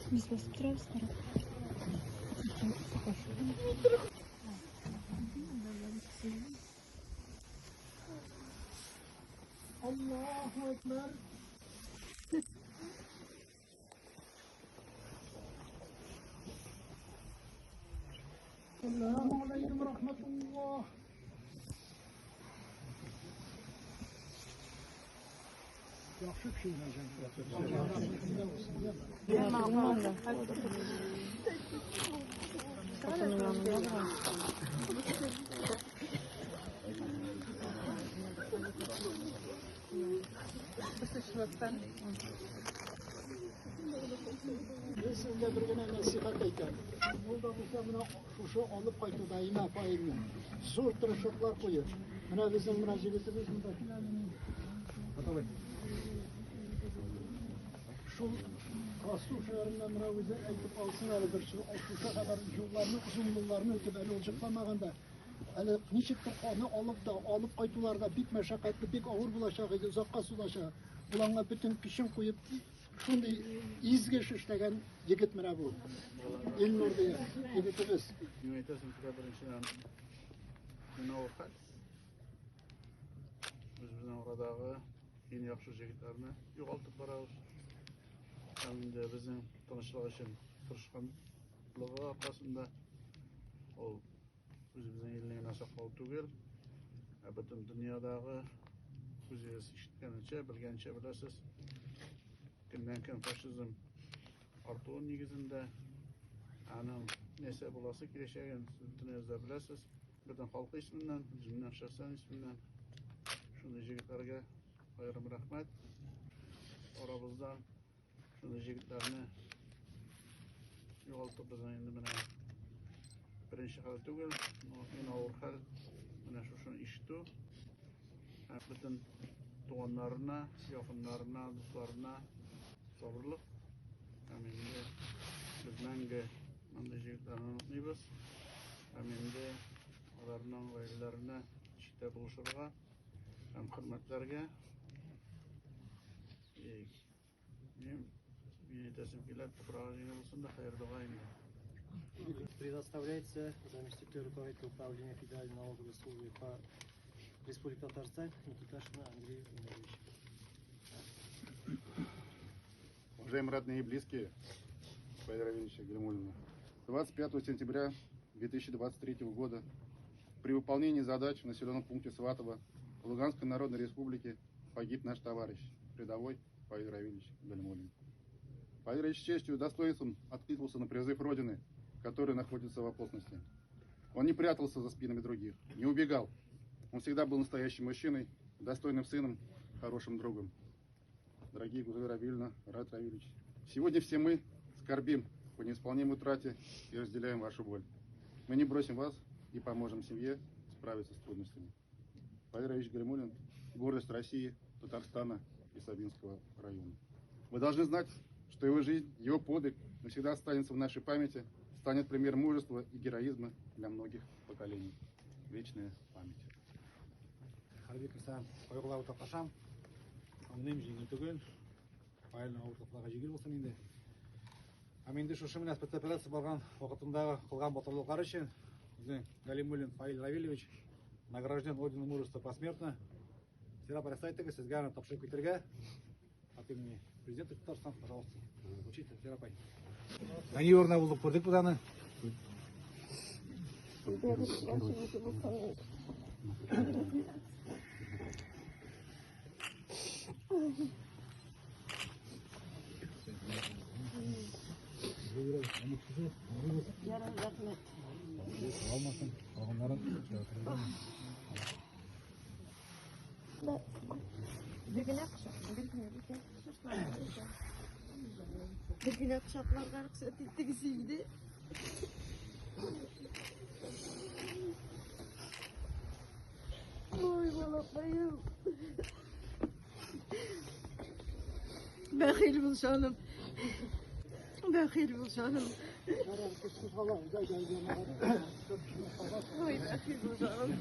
Без басып торабыз, карап. Allahu Ekber. Esselamu Aleyküm Rahmetullah. Yaxşı kişi Мин сезгә бер генә нәсыйхәт әйтәм. Ул да булса менә шушы алып кайтуда имә апаемны. Зур тырышлыклар куеп. Менә безнең менә җегетебез монда килә. Шул Ростов шәһәреннән менә үзе әйтеп алсын әле бер шушы кадәр юлларны, озын юлларны үтеп әле ул җыкламаганда әле ничектер аны алып да алып кайтулар да бик мәшәкатьле, бик авыр булачак иде, озакка сузачак. Ул аңа бөтен көчен куеп шундый изге эш эшләгән егет менә бу. Илнур дигән егетебез. Мин әйтәсем килә беренчедән мин авыр хәл. Без безнең арадагы иң яхшы җегетләрне югалтып барабыз. Һәм инде безнең тынычлык өчен тырышканлыгы аркасында ул үзебезнең илне генә саклау түгел, ә бөтен дөньядагы үзегез ишеткәнчә, белгәнчә беләсез, көннән-көн фашизм артуы нигезендә аның нәрсә буласы киләчәген сез бөтенегез дә беләсез. Бөтен халкы исеменнән, үземнең шәхсән исеменнән шундый җегетләргә аерым рәхмәт. Арабыздан шундый җегетләрне югалтып безнең инде менә беренче хәл түгел, но иң авыр хәл менә шушыны ишетү. Һәм бөтен туганнарына, якыннарына, дусларына сабырлык. Һәм инде без мәңге мондый җегетләрне онытмыйбыз. Һәм инде аларның гаиләләренә читтә булышырга һәм хөрмәтләргә. Мин әйтәсем килә, туфрагы җиңел булсын да, хәер дога инде. Предоставляется заместителю руководителя управления Федеральной налоговой службы по Республике Татарстан Никиташину Андрею Ивановичу. Уважаемые родные и близкие Фаиля Равильевича Галимуллина, 25 сентября 2023 года при выполнении задач в населенном пункте Сватово Луганской Народной Республики погиб наш товарищ, рядовой Фаиль Равильевич Галимуллин. Фаиль Равильевич с честью и достоинством откликнулся на призыв Родины, который находится в опасности. Он не прятался за спинами других, не убегал. Он всегда был настоящим мужчиной, достойным сыном, хорошим другом. Дорогие Гузель Равильевна, Рад Равильевич, сегодня все мы скорбим по неисполнимой утрате и разделяем вашу боль. Мы не бросим вас и поможем семье справиться с трудностями. Фаиль Равильевич Галимуллин – гордость России, Татарстана и Сабинского района. Вы должны знать, что его жизнь, его подвиг навсегда останется в нашей памяти, станет примером мужества и героизма для многих поколений. Вечная память. Хәрби керсәм, кайгылар уртаклашам. Аңлыйм, җиңел түгел. Фаилнең авырлыклары җиңел булсын инде. Һәм инде шушы менә спецоперация барган вакытында кылган батырлыклары өчен безнең Галимуллин Фаил Равильевич награжден орденом мужества посмертно. Сира представитель, сезгә аны тапшырып китәргә от имени президента Татарстана, пожалуйста, учите, Сира апай. Әни урынына булдык, күрдек без аны. Алмасын, калганнарын. Да. Бер генә кочак, бер генә, бер генә кочакларга рөхсәт иттегез инде. Ой, балакаем. Бәхил бул, җаным. Бәхил бул, җаным. Ой, бәхил бул, җаным.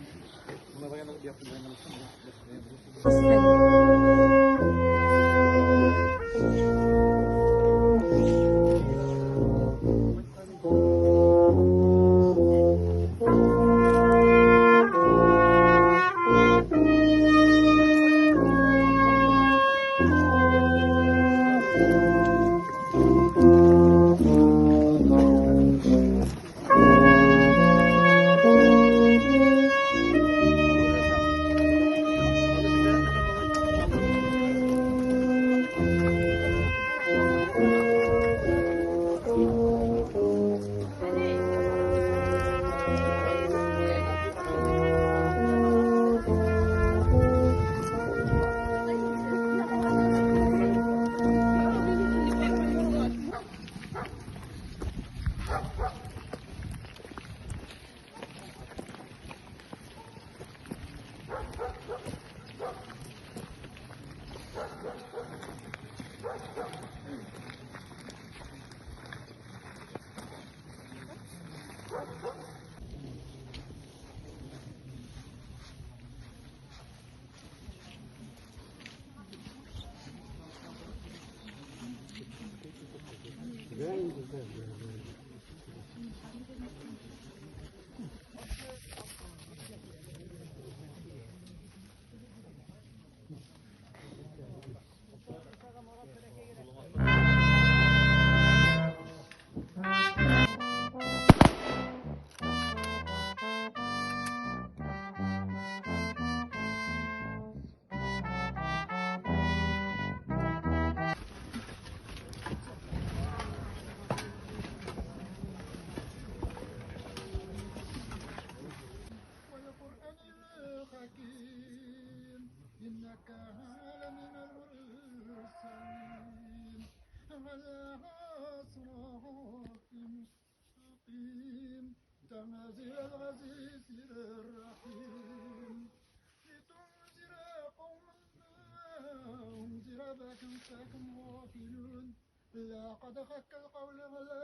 لقد حق القول على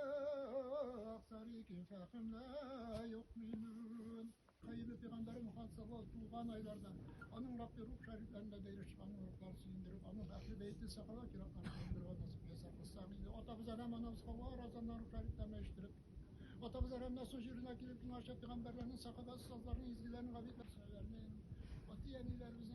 أكثرهم فهم لا يؤمنون. Hayırlı Peygamber Muhammed sallallahu tuğan aylarda onun Rabbi ruh şeriflerinde de çıkan ruhlar suyundurub, onun Ehl-i Beyt'i sahaba kiramlarını suyundurub, nasip yasar kılsam idi. Atamız Erem, anamız Havva, Razanlar ruh şeriflerine iştirip, Atamız Erem'den su şiirine girip, Günahşa Peygamberlerinin sahaba ustazlarının, izgilerinin, abidlerinin, atiye enilerimizin,